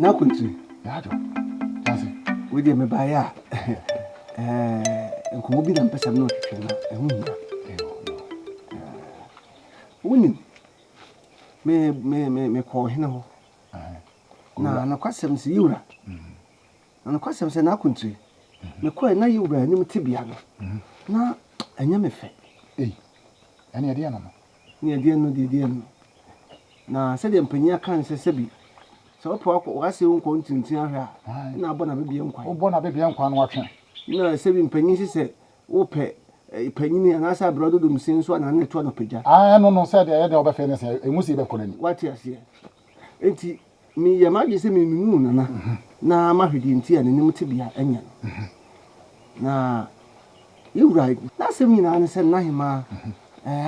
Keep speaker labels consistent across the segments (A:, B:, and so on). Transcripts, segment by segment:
A: N'akontiri.
B: Yaadwo. Kyase.
A: Wei deɛ mebaeɛ a, nkɔmmɔ bi na mpɛ sɛ me ne wo twetwe na ɛho hia. Wonim, me me me mekɔɔ ɔhene hɔ. Na nokwasɛm sɛ yewura. Na nokwasɛm sɛ n'akontiri. Mekɔɛ na yewura anim tebea no. Na ɛnyɛ me fɛ.
B: Ei, ɛne ɛdeɛ no no.
A: Ne ɛdeɛ no deɛ ɛdeɛ no. Na sɛdeɛ mpanyin aka no sɛ sɛbi sɛ wopɛ wakɔ w'ase wo nkɔ ntintin ahwɛ a na abɔ n'abɛbea nkwan.
B: Wobɔ n'abɛbea nkwan no watwe.
A: Na sɛbi mpanyin sɛ sɛ wopɛ panyini anaasɛ aberɛ dodom se nso a na ne to anɔpagya.
B: Ah, ɛno no sɛ deɛ ɛyɛ deɛ wobɛfɛ ne sɛ ɛnwu sɛ yɛbɛkɔ n'ani.
A: Wate aseɛ. Enti meyɛ m'adwene sɛ menunu Nana na mahwɛ deɛ nti a n'anim tebea nyɛ no. Na yɛwura n'asɛm nyinaa ne sɛ n'ahemaa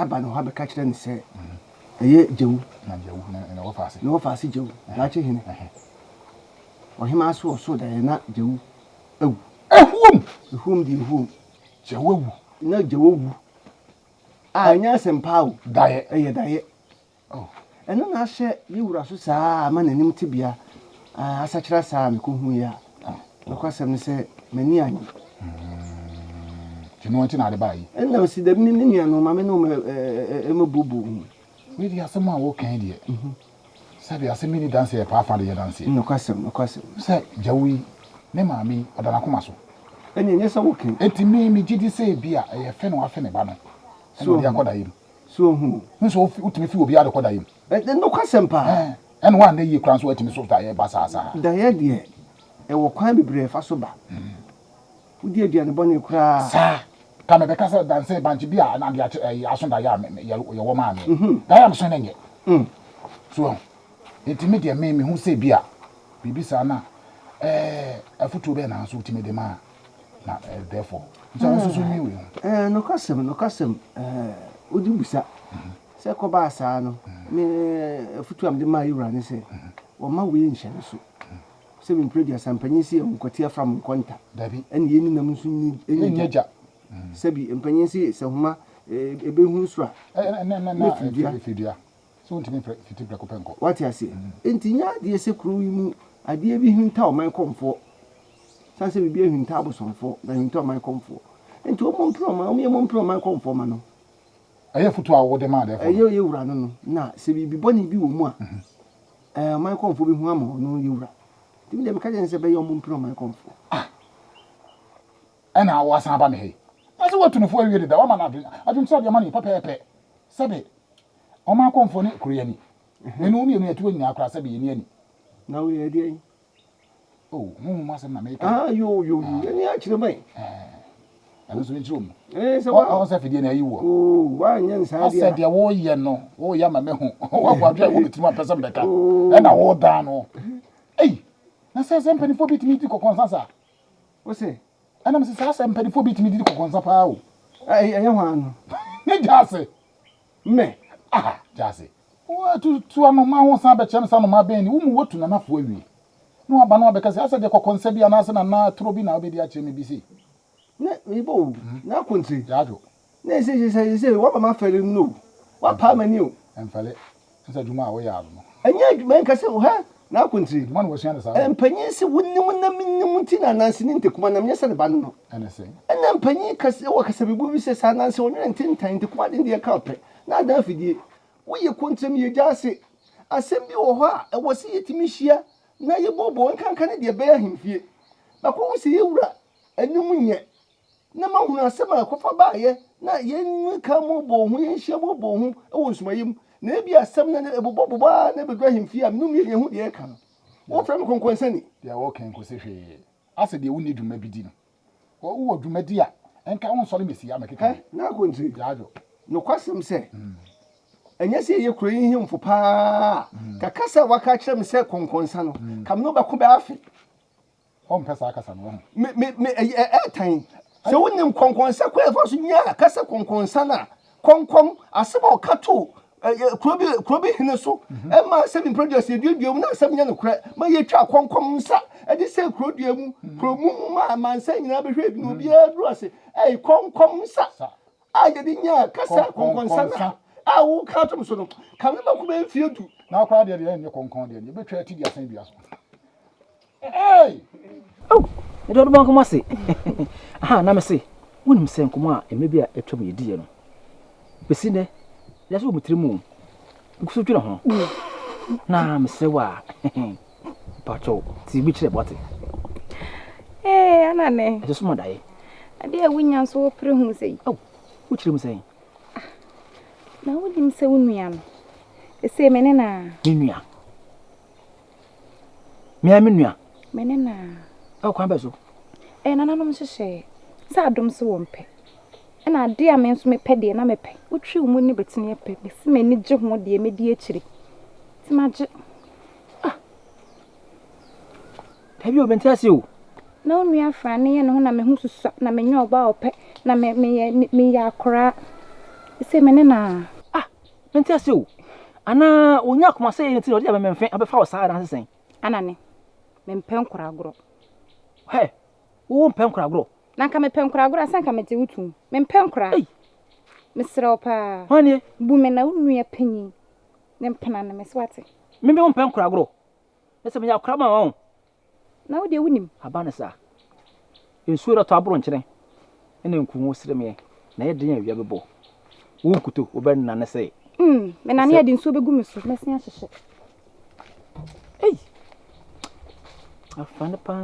A: aba ne hɔ abɛka kyerɛ no sɛ ɛyɛ Gyawu.
B: Na Gyawu na wɔfa ase.
A: Na wɔfa ase Gyawu, daakye hene. Ɔhemaa so ɔso daeɛ na Gyawu awu.
B: Ehuom!
A: Ehuom deɛ ehuom.
B: Gyawu awu.
A: Na Gyawu awu. A ɛnyɛ asɛm paa o.
B: Daeɛ.
A: Ɛyɛ daeɛ.
B: Oh.
A: Ɛno na ahyɛ yɛ wura so saa ama n'anim tebea asakyera saa a mekɔhuiɛ a. Nokwasɛm ne sɛ m'ani annye.
B: Nti no nti na ade baa yi.
A: Ɛna ɔsi dɛm ne me nua no ma me ne wɔn mmɛbuobuo ho.
B: Wei deɛ asɛm a woka yi deɛ, sɛbe asɛm bi nni danseɛ yɛ paa fa de yɛ danseɛ.
A: Nokwasɛm, nokwasɛm.
B: Sɛ Gyawu yi, ne maame yi, ɔda n'akoma so.
A: Ɛnneɛ ɛnyɛ sɛ woka yi.
B: Enti me, megye di sɛ ebia ɛyɛ fɛ na wafe ne ba no, ɛna ɔde akɔ daeɛ mu.
A: So ohu?
B: Hu sɛ wotumi fi obiara de kɔ daeɛ mu.
A: Nokwasɛm paa.
B: Ɛna woanyɛ yie koraa nso woatumi so daeɛ ba saa saa.
A: Daeɛ deɛ, ɛwɔ kwan bebree a ɛfa so ba. Wodi aduane bɔne koraa.
B: Saa. Ka mebɛka sɛ danse bankye bi a na adeɛ akye ɛyi aso daeɛ a yɛwɔ maa me. Daeɛ a meso no nyɛ. So wahu? Enti me deɛ me mehu sɛ bi a biribi saa na ɛɛ afutuo bɛn na nso wotumi de maa na therefore nti wo nso so nwi wei ho.
A: Ɛɛ nokwasɛm nokwasɛm ɛɛ wode bisa sɛ kɔbaa saa no me afutuo a mede maa yɛwura ne sɛ wɔma wei nhyɛ ne so. Sɛ me mprɛ aduasa mpanyin se nkwati afram nkɔnta.
B: Dabi.
A: Ɛne yɛn ninam nso nni
B: gya.
A: Sɛbi mpanyin se sɛ homa ɛbɛhu soro a
B: na firi dua. Sɛ wontumi mfrɛ fiti prɛko pɛ nkɔ.
A: Wate aseɛ? Enti nyɛ adeɛ sɛ kuro yi mu adeɛ bi hinta ɔman kɔmfoɔ. Sane sɛ biribi ahinta abosomfoɔ na ahinta ɔman kɔmfoɔ. Enti wɔn mpere ɔman, wɔn yɛ wɔn mpere ɔman kɔmfoɔ ma no.
B: Ɛyɛ afutuo a wode maa dɛɛfoɔ no.
A: Ɛyɛ yɛ wura no no. Na sɛ biribi bɔne bi wɔ mu a, ɛɛ ɔman kɔmfoɔ bɛhu ama ɔno yɛ wura. Nti me deɛ meka kyerɛ no sɛ ɛbɛyɛ wɔn mpere ɔman kɔmfoɔ.
B: Ah! Ɛna woasan aba me ha yi. Na sɛ woatu no fo awie deda, woama no adwene, adwenkyerɛ deɛ ma no yi pɛpɛɛpɛ. Sɛbe ɔman kɔmfoɔ ne kuro yi ani. Me ne wo mmienu yɛte hɔ nyinaa koraa sɛbe yɛnni ani.
A: Na woyɛ deɛn?
B: Oh, honhom mu asɛm na meka.
A: Ah, yo, yo, yo, ɛne akyerɛ man.
B: Ɛno nso menkyerɛ mu.
A: Eh, sɛ wa.
B: Ɔn sɛ fidie na ayi woɔ.
A: Oh, woanyɛ nsaa deɛ.
B: Asɛ deɛ woyɛ no, woyɛ ama mehu. Woabu adwene a ɛwɔ me tirim a mpɛ sɛ mebɛka. Ɛna wodan no. Ei, na sɛ sɛ mpanimfoɔ bi tumi di kɔkɔnsa saa.
A: Wo se?
B: Ɛna mese saa sɛ mpanimfoɔ bi tumi didi kɔkɔnsa paa o.
A: Ɛyɛ hwan no?
B: Ne gyaase.
A: Mɛ.
B: Ah, gyaase. Woatutu anoma ho san bɛkyerɛ me sɛ anoma bɛn ni. Wo mu woatu nanafoɔ awie. Na waba na wabɛka sɛ asɛ deɛ kɔkɔnsa bi anaasɛ nana toro bi na wobɛdi akyerɛ me bi sei.
A: Ne mebɔ o, n'akontire.
B: Gyaadwo.
A: Na ɛsɛ sɛ sɛ sɛ waba m'afɛre no o, wapaa m'ani o.
B: Ɛmfɛle, ɛnsɛ adwuma a woyɛ ano no.
A: Ɛnyɛ adwuma nka sɛ hɛ n'akontire.
B: Adwuma na wasua no saa.
A: Mpanyin se wonim na menim nti na Ananse ne Ntekuma nam nyɛ sɛ ne ba no no.
B: Ɛne sɛn?
A: Ɛna mpanyin kasa wɔ kasabebuo bi sɛ sɛ Ananse ɔnwene ntentan Ntekuma de deɛ ka ɔpɛ na adan afidie. Woyɛ kontrem yɛ gya ase. Asɛm bi wɔ hɔ a ɛwɔ sɛ yɛtumi hyia na yɛbooboo nkanka ne deɛ ɛbɛyɛ ahemfie. Bɛkɔhu sɛ yɛwura anim nyɛ na mahunu asɛm a ɛkɔfa baeɛ na yɛn ka mmɔbɔɔ ho, yɛnhyia mmɔbɔɔ ho wɔ nsumaeɛ mu, na ebi asɛm no ɛbobɔbobɔ ara na ɛbɛduru ahemfie a mene mmienu yɛhu deɛ ɛka no. Wofrɛ me kɔnkɔnsani.
B: Deɛ wɔka nkosi hwee. Asɛ deɛ wonni dwuma bi di no. Wowɔ dwuma di a, nka wonsɔre mmɛsi ha mmɛkeka
A: Hɛ,
B: bi.
A: N'akontire.
B: Gyaadwo.
A: Nokwasɛm sɛ, ɛnyɛ sɛ yɛyɛ kuro yi hemfo paa a, ka kasa a waka akyerɛ me sɛ kɔnkɔnsa no, ka me ne wo bɛko bɛyɛ afe.
B: Ɔmpɛ saa kasa no, wahu.
A: Me, me, me, ɛyɛ, ɛɛtan. Sɛ wonim kɔnkɔnsa kwan a ɛfa so nya kasa kɔnkɔnsa no a, kɔnkɔm, asɛm a ɔka to kuro bi, kuro bi hene so, mhm. ɛma sɛ bi mprɛdua sɛ eduadua mu na asɛm nyɛ nokorɛ, ma yɛtwa kɔnkɔm nsa ɛde sɛ kuro dua mu, mhm. kuro mu mu ma amansan nyinaa bɛhwɛ ebi na mhm. obiara duru ase, ɛyɛ kɔnkɔm nsa a yɛde nya kasa kɔnkɔnsa no a woka atom so no, ka me bɛko bɛ mfie du.
B: Na akora deɛ deɛ ɛnyɛ kɔnkɔn deɛ, yɛbɛtwa ati de asɛn dua so.
C: Mede ɔdɔ nkɔmmɔ ase. Aha, na mese, wonim sɛ nkɔmmɔ a mmerɛ bi a atwam yɛdiiɛ no, bɛsi nnɛ, yɛ so wɔ me tirim o. Megu so dwene ho. Na mesrɛ wo a, mpakyɛw, ti bi kyerɛ boate.
D: Ee, ana ne.
C: Ɛsɛ so ma daeɛ.
D: Adeɛ a wonya nso wopere ho sɛ yi.
C: Aw, wokyerɛ mu sɛn?
D: Ah, na wonim sɛ wo nua no, ɛsei me ne na.
C: Me nua. Me ara me nua.
D: Me ne no a.
C: Ɛwɔ kwan bɛn so?
D: Ɛyɛ nananom nhyehyɛeɛ. Sɛ adom so wɔmpɛ. Ɛna adeɛ a me nso mepɛ deɛ na mepɛ. Wotwi wo mu ne bɛtumi apɛ. Mese m'ani gye ho deɛ mɛdi akyire. Nti magye.
C: Ah! Dabi o, mente ase o.
D: Na wo nua Afrane yɛ ne ho na me ho susua na menyɛ ɔbaa a ɔpɛ na me meyɛ meyɛ akoraa. Sɛ me ne no a.
C: Ah! Mente ase o. Anaa onya akoma sɛ nti na ɔde amememfe abɛfa wo saa anaasɛ sɛn?
D: Anane, mempɛ nkoragorɔ.
C: Hɛ! Wo wompɛ nkoragorɔ?
D: Na anka mepɛ nkoragorɔ a, sɛ anka megye wo tom. Mempɛ nkora.
C: Ei!
D: Mesrɛ wo paa.
C: Hwan nie?
D: Bu me na wo nua panyin ne mpena ne me, so woate?
C: Me me wompɛ nkoragorɔ? Na sɛ meyɛ akora ma wo?
D: Na wo deɛ wonim.
C: Aba no saa. Nsuo retɔ aboro nkyene na nkumu seremeɛ na ɛyɛ den a awia bɛbɔ. Wo nkuto wobɛnane sɛ.
D: Mm, menane a de nsuo bɛgu me so, mɛsen ahyehyɛ.
C: Ei! Afa no paa.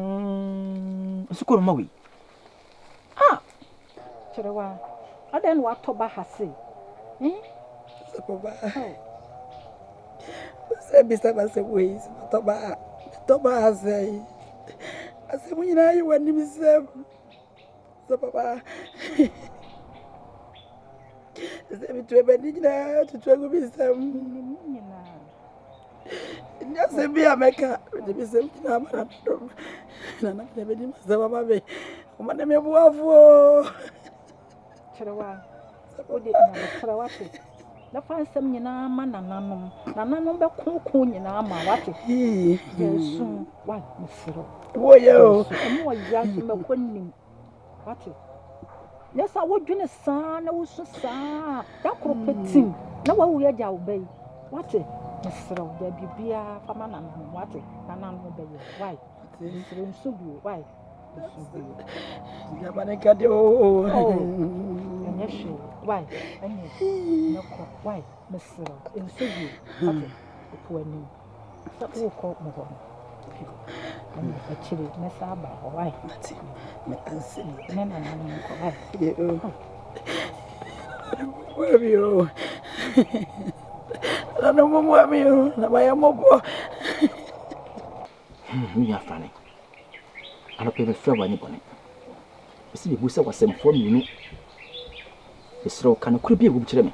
C: Nsu kɔ no ma wei. Ah!
E: Kyerewa, adɛn na woatɔ ba ha sei? Eh?
F: Sɛ ba. Sɛ bisa ma sɛ wei sɛ matɔ ba a, metɔ ba ha sɛn? Asɛm nyinaa yɛ w'anim sɛm. Sɛ papa. Sɛ metu abani nyinaa tutu agu me nsam. Nyɛ asɛm bi a mɛka, mede me nsɛm nyinaa ma nananom. Nananom na bɛdi m'asɛm ama me. Wɔn ne me boafoɔ.
E: Kyerewa, wode nyamekyerɛ wate. Na fa nsɛm nyinaa ma nananom. Nananom bɛkoko nyinaa ma wate. Yɛsu wa mesrɛ.
F: Woyɛ o.
E: Ɛmu ɔya nso mɛkɔ nim. Wate. Nyɛ sɛ wodwene saa na wosu saa da koro pɛ tim na wawu agya wo ba yi. Wate. Mesrɛ wo gya biribiara fa ma nananom wate. Nananom bɛyɛ. Wai. Mesrɛ nsu bio. Wai. Nsu bio.
F: Nyama ne nka de o.
E: Ɛnyɛ hwee. Wai. Ɛne mɛkɔ. Wai. Mesrɛ wo nsu bio. Wate. Kɔ anim. Sɛ wokɔ mo hɔ no. Ɛne akyire mɛsa aba hɔ. Wai. Ne nananom nkɔ. Wai.
F: Mmoa mi o. Nananom mmoa mi o. Na mayɛ mmɔbɔ.
C: Me nua Afrane, anɔpa yi mefrɛ wo anyɛ bɔne. Mese mebisa wo asɛmfua mmienu. Mesrɛ wo ka nokorɛ bi a ɛwɔ mu kyerɛ me.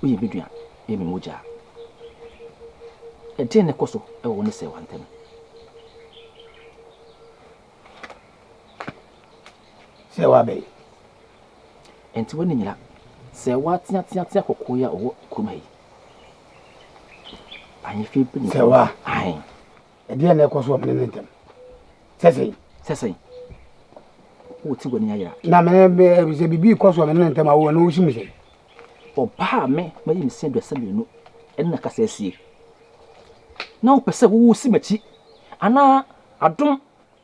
C: Woyɛ me nua, woyɛ me mogya. Ɛdeɛn na ɛkɔ so wɔ wo ne Sɛwa ntam?
A: Sɛwa bɛn?
C: Ɛnti w'ani nyera. Sɛwa teateatea kɔkɔɔ yi a ɔwɔ kurom ha yi. Ahemfie mpanyinfoɔ.
A: Sɛwa.
C: Ahen.
A: Ɛdeɛn na ɛkɔ so wɔ me ne ne ntam? Sɛ sɛn?
C: Sɛ sɛn? Wote w'ani ayera.
A: Na me ne sɛ biribi rekɔ so wɔ me ne ne ntam a wo ɛno wosi mu sɛn?
C: Ɔbaa a me mayi me se 32 ɛne na kasa asie. Na wopɛ sɛ wosi m'akyi anaa adom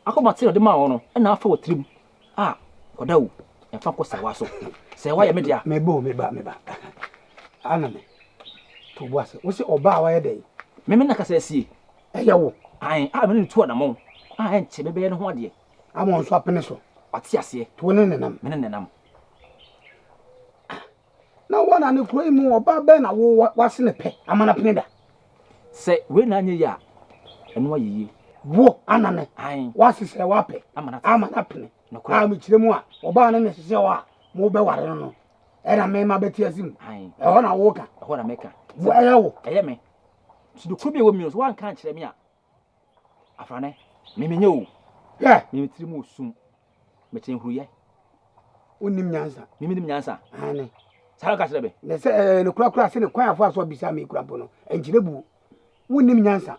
C: akɔmate na ɔde maa wo no ɛna afa wɔ tirim a kɔda o ɛmfa nkɔ sɛwa so. Sɛwa yɛ me dea.
A: Meba o meba meba. Ana me to bo ase. Wo se ɔbaa a wayɛ dɛn?
C: Me me na kasa asie.
A: Ɛyɛ wo.
C: Ae a me ne no tu anamɔn a ɛnkyɛ mebɛyɛ ne ho adeɛ.
A: Ama ɔnso apene so.
C: Wate aseɛ.
A: To wo ne ne nam.
C: Me ne ne nam.
A: Na wo na ne kuro yi mu ɔbaa bɛn na wo wase ne pɛ ama no apene da?
C: Sɛ wei na anyɛ yie a, ɛno ayɛ yie.
A: Wo ana ne
C: Ae.
A: wase sɛ wapɛ
C: Ama no
A: ama no apene.
C: Nokorɛ.
A: A mekyerɛ mu a ɔbaa no ne hyehyɛ hɔ a mobɛware no no ɛna mema bɛte ase mu.
C: Ae.
A: Ɛhɔ na woka.
C: Ɛhɔ na meka.
A: Wo ɛyɛ wo.
C: Ɛyɛ me. So nokorɛ bi a ɛwɔ mu no so woanka ankyerɛ me a Afrane, me menyɛ o.
A: Hwɛ.
C: Me me tiri mu sum. Mekyɛn huruyɛ.
A: Wonnim nyansa.
C: Me menim nyansa.
A: Aane.
C: Saa na ɔka kyerɛ me.
A: Na sɛ ɛyɛ no korakora sɛ ne kwan afa so abisa me kura mpo no, ɛnkyerɛ buo. Wonnim nyansa.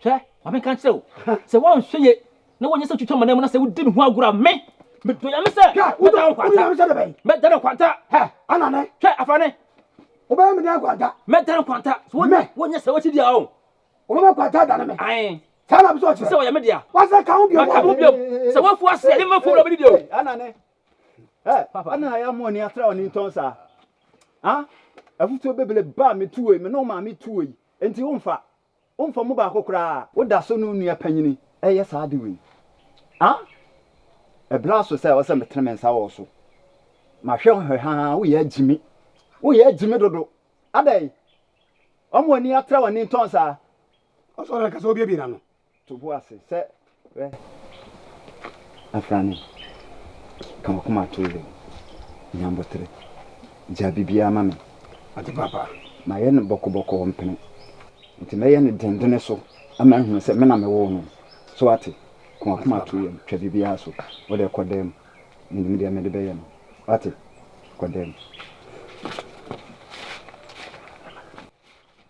C: Hwɛ, ma menka nkyerɛ wo, sɛ woanhwɛ ye na wonyɛ sɛ twitwa m'anan mu na sɛ wodi me ho agorɔ a, me, medɔ Nyame sɛ mɛda wo nkwanta. Mɛda no nkwanta.
A: Hɛ, anane.
C: Hwɛ, afrane.
A: Wobɛyɛ me dɛn nkwanta?
C: Mɛda no nkwanta. So wonyɛ sɛ wakyi di a o.
A: Wobɛma kwanta adane me.
C: Ae.
F: Saa na bɛ sɛ ɔkyerɛ.
C: Sɛ ɔyɛ me dea.
F: Wasa ka ho bio.
C: Maka ho bio. Sɛ woafu ase a, yɛmma afuo na ɔbɛdidi o.
G: Ana ne. Ɛ, ana ayɛ ama ɔni atra ɔni ntɔn saa. Ha? Afutuo bebele ba me tuo yi, me ne wo maame tuo yi. Enti womfa. Womfa mu baako koraa. Woda so ne wo nua panyini reyɛ saa ade wei. Ha? Ɛberɛ aso sɛ ɛwɔ sɛ metene me nsa wɔ wo so. Mahwɛ wo hwɛ haa, woyɛ agyimi. Woyɛ agyimi dodo. Adɛn? Wɔn ani atra w'ani ntɔn saa.
F: Ɔsɛ ɔno ankasa obiebie n'ano.
G: To bo ase sɛ hwɛ. Afrane, ka w'akoma to yam. Nya aboterɛ. Gyaa biribiara ma me.
F: Ate papa.
G: Mayɛ no bɔkɔbɔkɔ ɔmpene. Nti mɛyɛ no dendene so ama ahunu sɛ me na mewoo no. So woate? Ka w'akoma to yam. Twa biribiara so. Wo deɛ kɔ dan mu. Menim deɛ mede bɛyɛ no. Woate? Kɔ dan mu.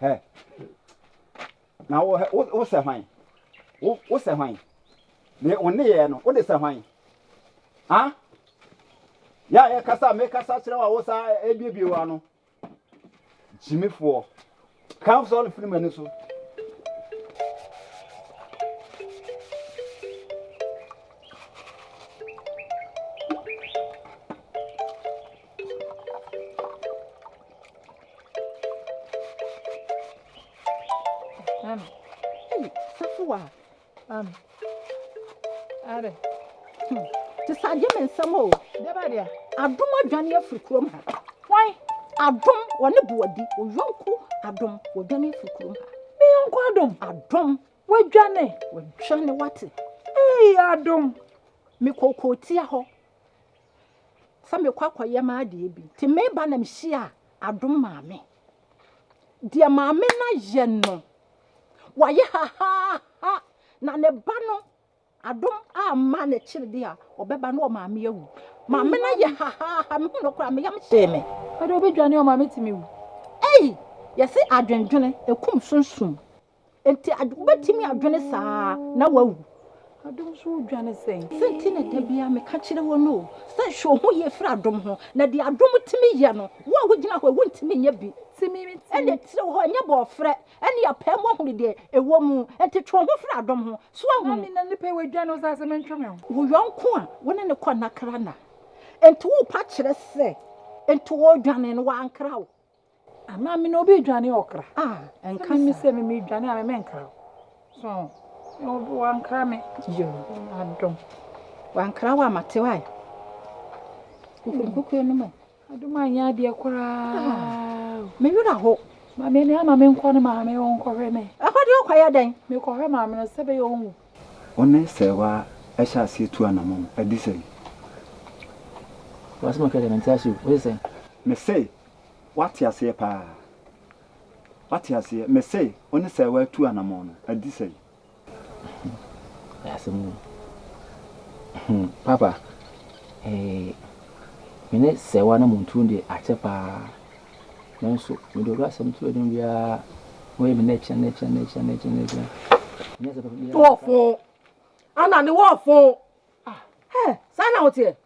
G: Hɛ! Na wo wo wo sɛ hwan? Wo wo sɛ hwan? Ne wo nneyɛɛ no, wode sɛ hwan? Ha? Yɛ a yɛkasa mekasa kyerɛ wo a wo saa ebiebie w'ano. Gyimifoɔ. Ka sɔre firi m'ani so.
E: Mami. Hey, Safoa.
H: Mami. Ade.
E: Hmm. Te sɛ agye me nsɛm o.
H: Dɛbɛ deɛ.
E: Adom adwane afiri kurom ha.
H: Hwan?
E: Adom wɔne boadi. Oyɔnko Adom wɔdwane afiri kurom ha.
H: Me yɔnko Adom.
E: Adom.
H: Wadwane.
E: Wadwane wate.
H: Hey, Adom.
E: Mekɔ kootia hɔ. Sɛ mekɔ akɔyɛ m'adeɛ bi. Nti meba na mehyia Adom maame. Deɛ maame no ayɛ no, wayɛ hahaha na ne ba no Adom amma n'akyiri deɛ a, ɔbɛba na ɔmaame awu. Maame no ayɛ hahaha, mehu no koraa me yam hyee me.
H: Ɛde obi dwane ɔmaame tumi wu.
E: Ei, yɛse adwendwene ɛkum sunsum. Enti wobɛtumi adwene saa na woawu.
H: Adom so wodwane sɛn?
E: Sɛ nti na da biara meka kyerɛ wo no sɛ hwɛ wo ho yie firi adom ho, na deɛ adom tumi yɛ no, wo a wogyina hɔ yi wontumi nyɛ bi. Ɛna etire wɔ hɔ, ɛnyɛ bɔɔfrɛ, ɛne apaa mu ahunu deɛ ɛwɔ mu. Enti twe wo ho firi adom ho. So woahunu?
H: Mami, na nipa yi wadwane wo saa sɛ mentwe me ho?
E: Wo yɔnko a wo ne no kɔ nnakra nna. Enti worepa kyerɛ sɛ enti ɔredwane no wankra wo?
H: Anaa me na obi redwane ɔkra.
E: Ah, ɛnka
H: saa. Me sɛ me medwane a me menkra wo. So obi wankra me.
E: Yo.
H: Adom.
E: Wankra wo a mate wae. Kukuru kukuo no mu.
H: Adom anyɛ adeɛ koraa.
E: Ah, me werɛ ho.
H: Maame ne ama me nkɔ ne maame ɔnkɔhwɛ me.
E: Ɛhɔ deɛ ɔkɔyɛ dɛn?
H: Mekɔhwɛ maame no sɛ bɛyɛ ɔnwu.
G: Wo ne Sɛɛwaa hyɛ aseɛ tu anamɔn adi sɛn?
C: W'asɛm a ɔka deɛ mente ase o, wose sɛn?
G: Mese Woate aseɛ paa? Woate aseɛ? Mese wo ne Sɛɛwa atu anamɔn no, adi sɛn?
C: Ɛyɛ asɛm o. Hmm, Papa, eh, me ne Sɛɛwa anammɔntuo deɛ akyɛ paa. Nanso, mede ɔdɔ asɛm to anim biara, wɔyɛ me nɛkyɛ, nɛkyɛ, nɛkyɛ, nɛkyɛ, nɛkyɛ. Nyɛ sɛ papa biara.
F: Wɔfo. Ana ne wɔfo. Ah, hɛ, saa na woteɛ.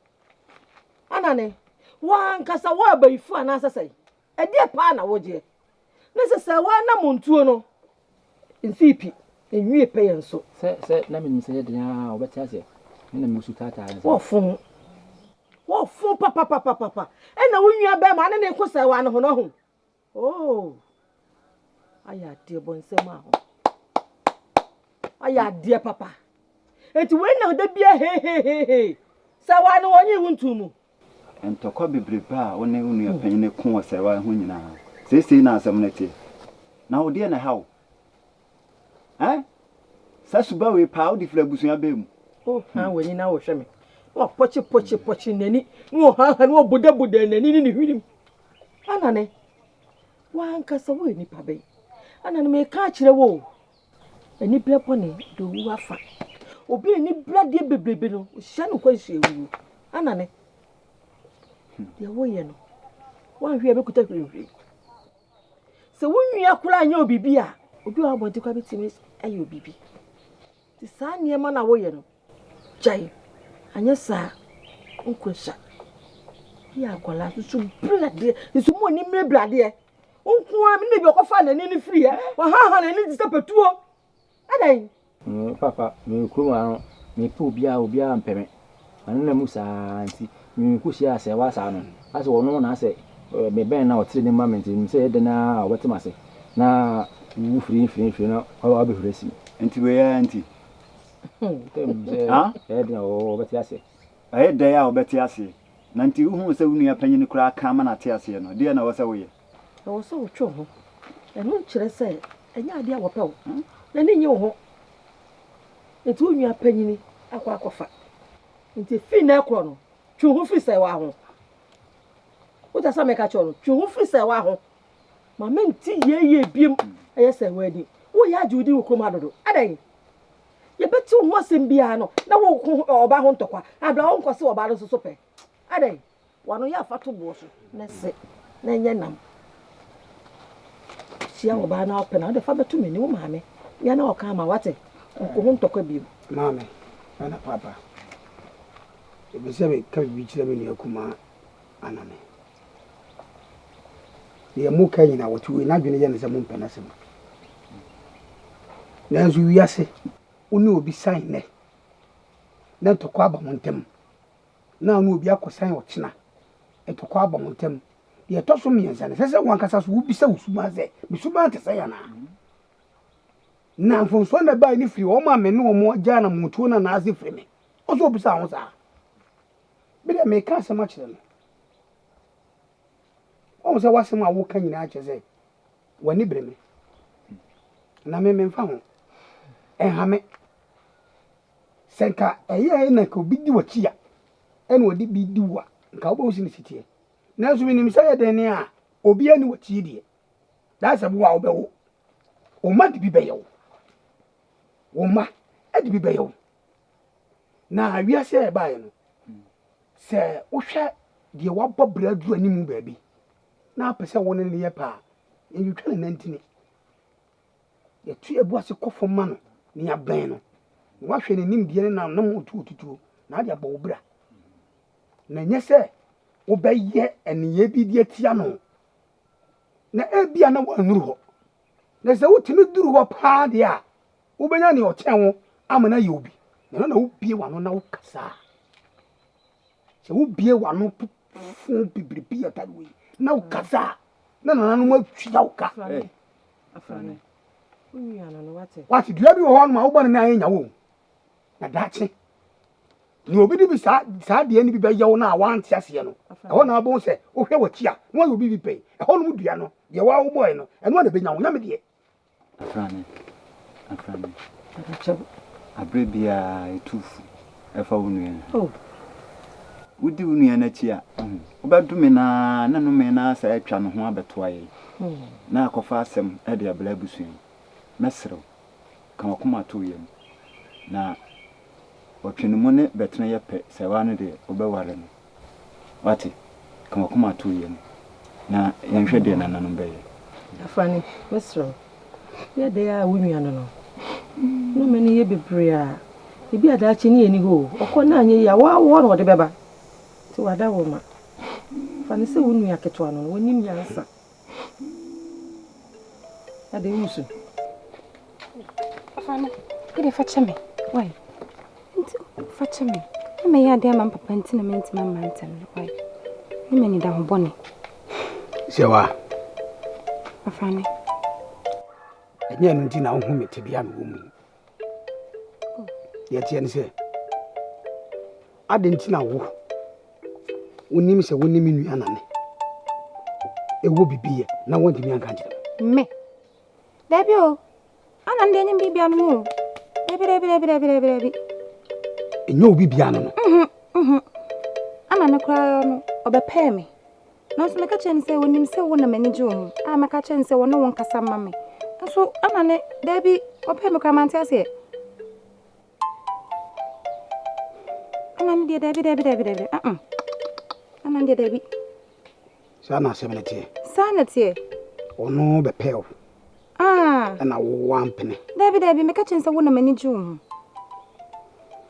F: Anane, wo ankasa wo abayifo anaasɛ sɛn? Ɛdeɛ paa na wogyeɛ? Ne sɛ sɛ w'anamontuo no mfii pi, nwie pɛyɛ nso.
C: Sɛ sɛ na menim sɛ yɛ den ara a ɔbɛte aseɛ. Me na mesu taataa no saa.
F: Wɔfo. Wɔfo papapapapa. Ɛna wo nua bɛrima ne ne ko sɛ wa ne ho no ho. Oh, ayɛ adeɛ bɔ nsɛm a ho. Ayɛ adeɛ papa. Enti wei na da bia hehehehe. Sɛ wa no wɔnye wo ntu mu.
G: Ntɔkwa bebrebe a wo ne wo nua panyin ko wɔ sɛwa ho nyinaa, seesei na asɛm no teɛ. Na wo deɛ na ɛha wo. Ɛn? Saa suba wei paa wode firi abusua bɛn mu?
F: Wo han w'ani na wohwɛ me. Na wapɔkye pɔkye pɔkye n'ani, na ɔhanha na ɔbodaboda n'ani ne ne hwenem. Anane, w'ankasa woyɛ nipa bɛn? Anane, meka akyerɛ wo o, aniberɛ bɔne de owu afa. Obi a ani bere adeɛ bebrebe no, ɔhyia no nkwanhyia wuo. Anane, deɛ woyɛ no, woanhwɛ a ɛbɛkuta hwirihwiri. Sɛ wo nua koraa nyɛ wo biribi a, obi a ɔwɔ abɔnten koraa bɛtumi ayɛ wo biribi. Nti saa nneɛma no a woyɛ no, gyae. Anyɛ saa a, wonkɔ sua. Woyɛ akwadaa nso bere adeɛ, nso mu ani mmere bere adeɛ. Wo nko ara, menim baabi a ɔkɔfaa n'ani no firiiɛ. Wahaha n'ani te sɛ patuo. Adɛn?
C: Me papa, mewɔ kurom ha no, mepɛ obiara, obiara mpɛ me. Manena mu saa nti, mekɔhyiaa Asɛɛwa saa no, asɛ ɔno na asɛ mebɛn no a ɔtere ne ma me nti, menim sɛ ɛyɛ dɛn ara a ɔbɛte m'ase na wo firi firi firi na wabɛhuri asi me.
G: Nti wei ara nti?
C: Sɛ menim sɛ ɛyɛ dɛn a ɔbɛte aseɛ.
G: Ɛyɛ dɛn a ɔbɛte aseɛ? Na nti wohuu sɛ wo nua panyin koraa ka ama no ate aseɛ no, deɛn na ɛwɔ sɛ woyɛ?
F: Ɛwɔ sɛ wotwe wo ho. Ɛno nkyerɛ sɛ ɛnyɛ adeɛ a wɔpɛ wo. N'ani nnye wo ho. Enti wo nua panyin akɔ akɔfa. Enti fi nnɛ rekorɔ no, twe wo ho firi sɛewa ho. Wote asɛm a meka kyerɛ wo no? Twe wo ho firi sɛewa ho. Ma mente yieyie biom ɛyɛ sɛewa din. Woreyɛ agye wo din wɔ kurom ha dodo. Adɛn? Yɛbɛte wo ho asɛm biara no, na woreko ɔbaa ho ntɔkwa. Abla wo nkɔse ɔbaa no nso so pɛ. Adɛn? W'ano yɛ a fa to boɔ so na se na ɛnyɛ nam. Hyia ɔbaa na ɔpɛ na wode fa bɛto m'ani wo maame yɛ na ɔka ama wate nko ho ntɔkwa bio.
I: Maame, ɛna paapa, mepɛ sɛ meka biribi kyerɛ me nua kumaa Anane. Deɛ moka nyinaa wɔte wei n'adwene yɛ no sɛ mompɛ n'asɛm. Nanso wiase, wo ne obi san nnɛ na ntɔkwa aba mo ntam na wo ne obi akɔsan ɔkyena, ntɔkwa aba mo ntam. Deɛ ɛtɔ so mmiɛnsa no, ɛsɛ sɛ wo ankasa so wobisa wo suban sɛ, me suban te sɛn anaa? Na mfomsoɔ na ɛbaeɛ no firi wɔn a me ne wɔn agya anammɔntuo no anaasɛ firi me? Wo nso wobisa ho saa. Me deɛ meka asɛm akyerɛ no. Woahu sɛ w'asɛm a woka nyinaa kyerɛ sɛ w'ani bere me. Na me memfa ho. Ɛnha me. Sɛ nka ɛyɛe na nka obi di w'akyi a, ɛna ɔde bi di wo a, nka wobɛhu sɛ ne si teɛ. Nanso menim sɛ ɛyɛ dɛn ne a, obi ani w'akyi deɛ. Daa sɛ wo a wobɛwo, wo mma de bi bɛyɛ wo. Wo mma de bi bɛyɛ wo. Na wiase a yɛbaeɛ no, sɛ wohwɛ deɛ wabɔ bra aduru anim baabi na apɛ sɛ wo ne no yɛ pɛ a, yɛntwitwa ne nantini. Yɛtu yɛn bo ase kɔ fam ma no na yɛabɛn no, na wahwɛ ne nimdeɛ ne n'anammɔntuo na ade abɔ wo bra. Na ɛnyɛ sɛ wobɛyɛ nneyɛe bi de atia no, na ebia na woannuru hɔ. Na sɛ wotumi duru hɔ paa deɛ a, wobɛnya nea ɔkyɛn wo ama no ayɛ obi. Na ɛno na wobie w'ano na wokasa a. Sɛ wobie w'ano fo bibiribi yɛ tare wei na wokasa a, na nananom atua wo ka.
F: Afrane, wo nua no no, wate?
I: Wate, dua bi wɔ hɔ nom a wobɔ ne nan anya wo. Na daakye, nea obi de bi saa saa deɛ no bi bɛyɛ wo no a wante aseɛ no, ɛhɔ na wobɛhu sɛ wohwɛ w'akyi a na wayɛ obi bi pɛn. Ɛhɔ nom dua no, deɛ waa wobɔe no, ɛno a na ɛbɛnya wo, nyɛ me deɛ.
G: Afrane, Afrane. Aberɛ biara yɛtu fo fa wo nua no ho. Wodi wo nua no akyi a, wobɛdome no ara na nnome no ara saa atwa ne ho abɛtoa yɛn na akɔfa asɛm de abrɛ abusua yi. Mɛsrɛ wo, ka w'akoma to wo yam na ɔtwe ne mu ne bɛtena yɛ pɛ, sɛ waa no deɛ wobɛware no. Wate? Ka w'akoma to wo yam na yɛnhwɛ deɛ nananom bɛyɛ.
F: Afrane, mɛsrɛ wo, yɛ dɛn ara a wo nua no no, nnome no yɛ bebree a, ebia daakye ne yɛnni hɔ o, ɔkɔ na anyɛ yie a, wo ara wo hɔ na ɔde bɛba. Nti wada wo ma. Fa no sɛ wo nua ketewa no no, ɔnnim nyansa. Adɛn wusu?
D: Afrane, wo deɛ fa kyɛ me, wai? Nti fa kyɛ me. Na mɛyɛ adeɛ ama me papa nti na mentumi amma ntɛm no. Wai? Ne m'anida ho bɔne.
I: Sɛwa.
D: Afrane.
I: Ɛnyɛ ɛno nti na wohu me tebea mewɔ mu yi. Oh. Deɛ ɛteɛ ne sɛ, adɛn nti na wo wonim sɛ wo ne me nua nane ɛwɔ biribi yɛ na woantumi anka nkyerɛ
D: me? Me? Dabi o, Ana no deɛ ɛnyɛ me biribiara no mu o. Dabi dabi dabi dabi dabi dabi.
I: Ɛnyɛ obi biara no no.
D: Mhm mhm. Ana no koraa no ɔbɛpɛɛ me. Nanso meka kyerɛ no sɛ onim sɛ wo na m'ani gye wo ho. A mɛka kyerɛ no sɛ wɔne wo nkasa mma me. Nso ana ne dabi ɔpɛɛ me koraa mante aseɛ. Ana no deɛ dabi dabi dabi dabi. Uh -uh. Ana no deɛ dabi.
I: Saa na asɛm no teɛ.
D: Saa na teɛ.
I: Ɔno bɛpɛɛ wo.
D: Ah.
I: Ɛna wo wampene.
D: Dabi dabi, meka kyerɛ sɛ wo na m'ani gye wo ho.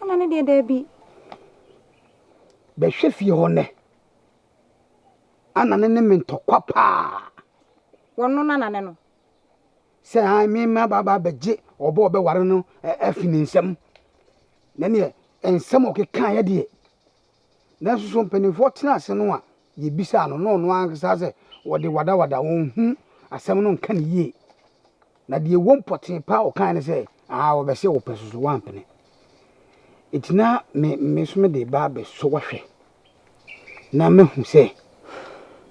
D: Ɛna ne deɛ dabi.
I: Bɛhwɛ fie hɔ nnɛ. Ana ne ne me ntɔkwa paa.
D: Wɔno no ana ne no.
I: Sɛ han me ma ba ba bɛgye ɔbɔ ɔbɛware no afi ne nsam. Na neɛ nsɛm a ɔkekaeɛ deɛ, nanso so mpanimfoɔ tena ase no a yɛbisaa no na ɔno ankasa sɛ wɔde wadawada ɔnhu asɛm no nka no yie. Na deɛ ɛwom pɔtee paa a ɔkaeɛ ne sɛ, aa wɔbɛse wo pɛ so so woampene. Enti na me me nso mede ba abɛsɔ wahwɛ na mahu sɛ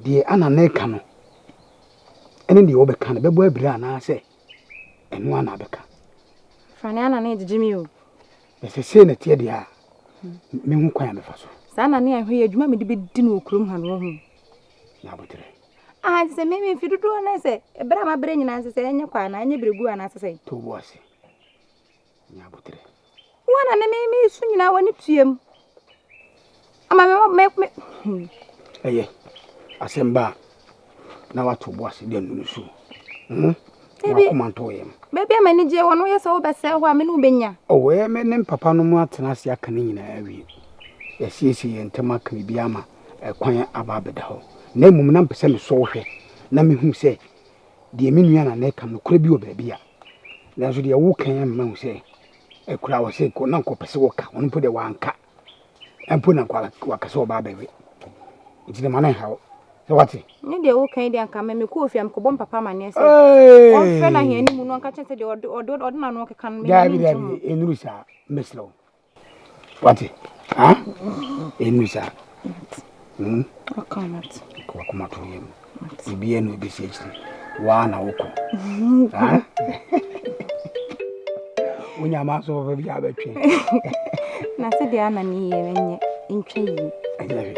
I: deɛ Anna no reka no ne deɛ wɔbɛka no bɛbɔ abira anaasɛ ɛno ara na abɛka.
D: Fa ne Anna no regyegye me o.
I: Na sɛ sei na ɛteɛ deɛ a, mehu kwan a mɛfa so.
D: Saa na ne ahwɛ yi adwuma a mede bɛdi no wɔ kurom ha no wahu.
I: Na aboterɛ.
D: Ah, nti sɛ me mfe dodoɔ no sɛ ɛberɛ a mabrɛ nyinaa nso sɛ ɛnyɛ kwa anaa ɛnyɛ berɛguo anaasɛ sɛn?
I: To wo bo ase. Nya aboterɛ.
D: Wo na ne me me su nyinaa w'ani tuam. Ama me me me. Hmm.
I: Ɛyɛ asɛm ba a na wato bo ase de anu no so. Hmm? Wakoma ntɔ yam.
D: Baabi a m'ani gye wɔ no yɛ sɛ wobɛsɛe hɔ a me ne wobɛnya.
I: Oh, ɛyɛ me ne papa no mu atena ase aka ne nyinaa awie. Yɛasiesie yɛn ntam aka biribi ama ɛkwan aba abɛda hɔ. Na mmom na mpɛ sɛ mesɔ wo hwɛ na mehu sɛ deɛ me nua na na ɛka nokorɛ bi wɔ baabi a. Nanso deɛ woka yi ama mahu sɛ akura wɔ sɛ na nka ɔpɛ sɛ wɔka ɔno mpo deɛ wanka mpo na nka waka sɛ ɔba abɛwe nti de ma no nha wo sɛ wate.
D: Ne deɛ woka yi deɛ anka me mekɔ ofie a mekɔbɔ me papa amanneɛ sɛ ɔmfrɛ no ahiani mu no ɔnka kyerɛ sɛ deɛ ɔde ɔde ɔde n'ano ɔkeka no
I: daabi daabi ɛnuru saa mesrɛ wo Wate? Ha? Ɛnu saa. Hmm? Wakoma to yam. Biribiara na ɛbɛsi akyiri. Waa na wokɔ. Ha? Wonya ma so papa bi abɛtwe.
D: Na sɛ deɛ ana ne yie ɛnyɛ ntwa yie.
I: Ɛnyɛ hwɛ.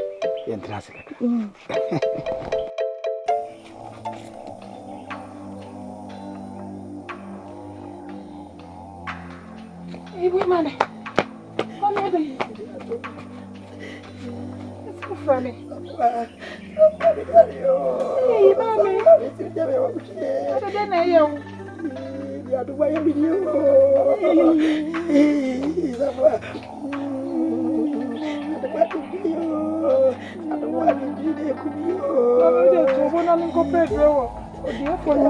I: Yɛntena ase kakra.
H: Ibu mami. Mami ada. Sufra me. Ei, mami. Ada den na ɛyɛ wo. Mami de to bo na me nkɔpɛ aduro wɔ odiɛfoɔ no.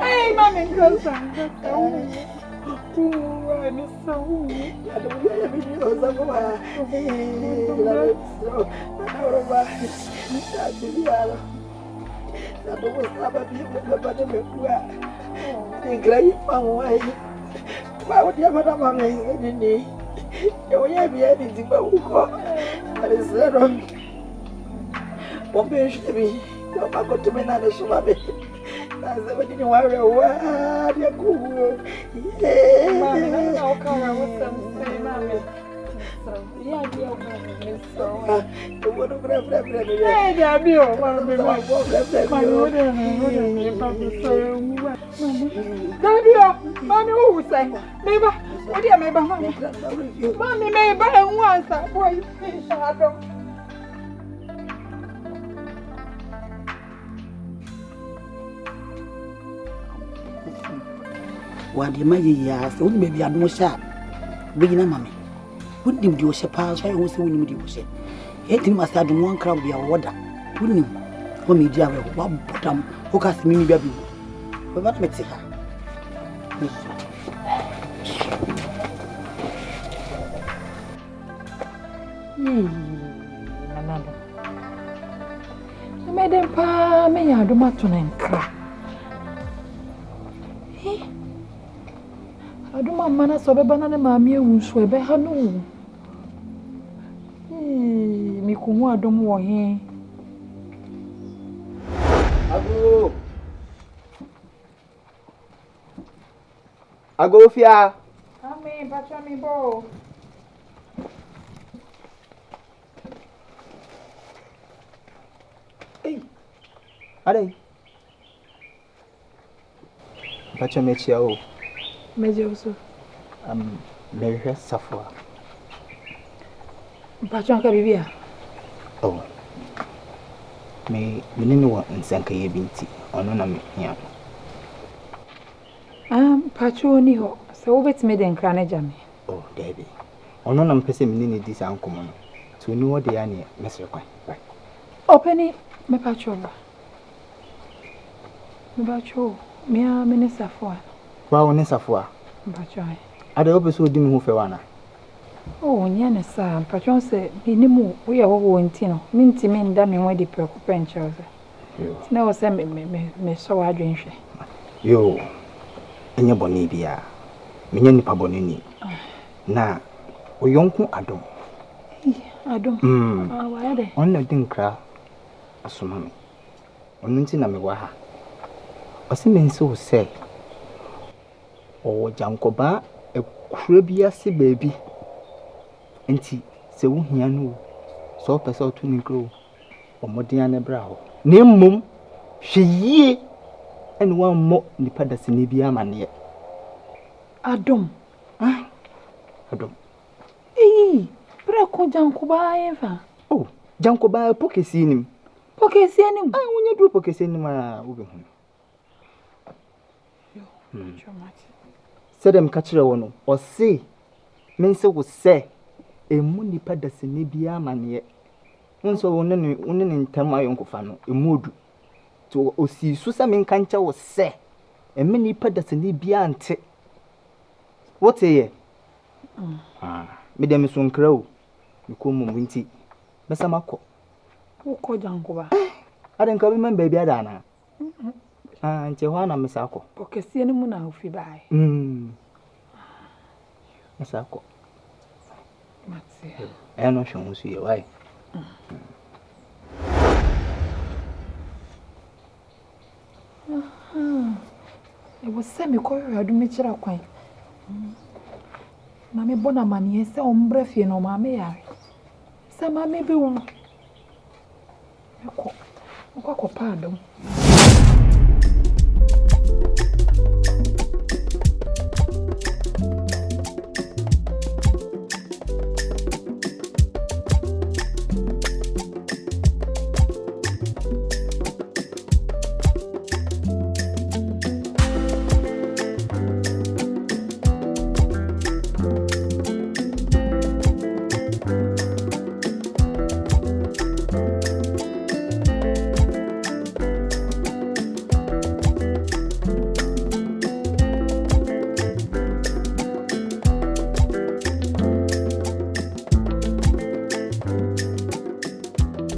H: Ei, mami nkasa nkasa wo wo ani sa wo. Mami, na na woka wa wosɛm sɛn mami. Ei, dabi o, mami, mami, mami, wo de me, wo de me, ba me sɛ wu wa. Dabi o, mami wo wu sɛn, me ba, wo de me ba, mami, mami me ba enwu ansa, boy, adom.
J: Wɔ adeɛ ma yɛ yie ara sɛ wonim baabi adom hyɛ a wobɛgyina ma me wonim deɛ ɔhyɛ paa nso ayɛ ho sɛ wonim deɛ ɔhyɛ ɛntimi ma sɛ adom wankra wo bia wɔwɔ da wonim ma medi awerɛho woabɔ dam woka sɛ mimi ba bi bɛba na mete ha
H: Yii, nananom. Ɛmɛ dɛn paa menya adom ato no nkra. He, adom amma no sɛ ɔbɛba na ne maame awu nso ɛbɛha no o. Yii, mekohu adom wɔ he?
G: Ago! Agofia.
H: Ame, patwa me bɔ o.
G: Ei, adɛn? Mpakyɛ mekyia o.
H: Megye wo so.
G: Um, mehwehwɛ Safoa.
H: Mpakyɛ nka biribi a?
G: Oh, me, me ne no wɔ nsɛnkɛyɛ bi nti, ɔno na mehia no.
H: Ah, mpakyɛ ɔnni hɔ. Sɛ wobɛtumi de nkra no agya me.
G: Oh, daabi. Ɔno na mepɛ sɛ me ne no di saa nkɔmmɔ no. Sɛ ɔnni hɔ deɛ a neɛ mɛsrɛ kwan. Bye.
H: Ɔpanin, mepakyɛ wo. Mepakyɛ o, me ara me ne Safoa.
K: Woa wo ne Safoa?
H: Mepakyɛ ae.
K: Adɛn wopɛ sɛ odi me ho fɛw anaa?
H: Oh, nyɛ no saa. Mepakyɛ wohu sɛ mennim wo, woyɛ hɔhoɔ nti no, mentumi nda me ho adi prɛko pɛ nkyerɛ wo sɛ. Nti na ɛwɔ sɛ mesɔ w'adwene hwɛ.
K: Yoo, ɛnyɛ bɔne biara. Menyɛ nipa bɔneni. Na wo yɔnko Adom.
H: Ei, Adom?
K: Mm.
H: Ah, wayɛ dɛn?
K: Ɔno na ɔde nkra asoma me. Ɔno nti na mewɔ ha. Ɔse mense wo sɛ ɔwɔ Gyankɔbaa akura bi ase baabi. Nti sɛ wohia no o, sɛ wopɛ sɛ ɔto ne nkra o, Bɔ mmɔden ara na bra hɔ. Na mmom, hwɛ yie na woammɔ nipa dasani biara amaneɛ.
H: Adom.
K: Ah, adom.
H: Eii, prɛko Gyankobaa hefa?
K: Oh, Gyankobaa po kɛseɛ nim.
H: Po kɛseɛ nim?
K: Ah, wonya duru po kɛseɛ nim a, wobɛhunu.
H: Hmm.
K: Sɛdeɛ meka kyerɛ wo no, ɔse mense wo sɛ ɛmmu nipa dasani biara amaneɛ. Wohu sɛ wo ne ne wo ne ne ntam ayɔnkofa no, emu odu. Nti osii so sɛ menka nkyɛ wo sɛ, mma nnipa dasani biara nte. Woteeɛ? Mm. Ah, me deɛ meso nkra o. Mekɔ mmom nti, mɛsa makɔ.
H: Wokɔ Gyankoba?
K: Eh, ade nka wobɛma me baabi ada anaa? Ah, nti ɛhɔ ara na mesa akɔ.
H: Ɔkɛseɛ no mu na ofi baeɛ.
K: Mm. Mesa akɔ.
H: Mate.
K: Ɛyɛ no hwɛ ho so yɛ wae.
H: Ɛwɔ sɛ mekɔhwehwɛ adom akyira kwan na mebɔ no amanneɛ sɛ ɔmmra fie na ɔmaame yare. Sɛ maame bɛwu. Mɛkɔ. Mɛkɔ akɔpɛ adom.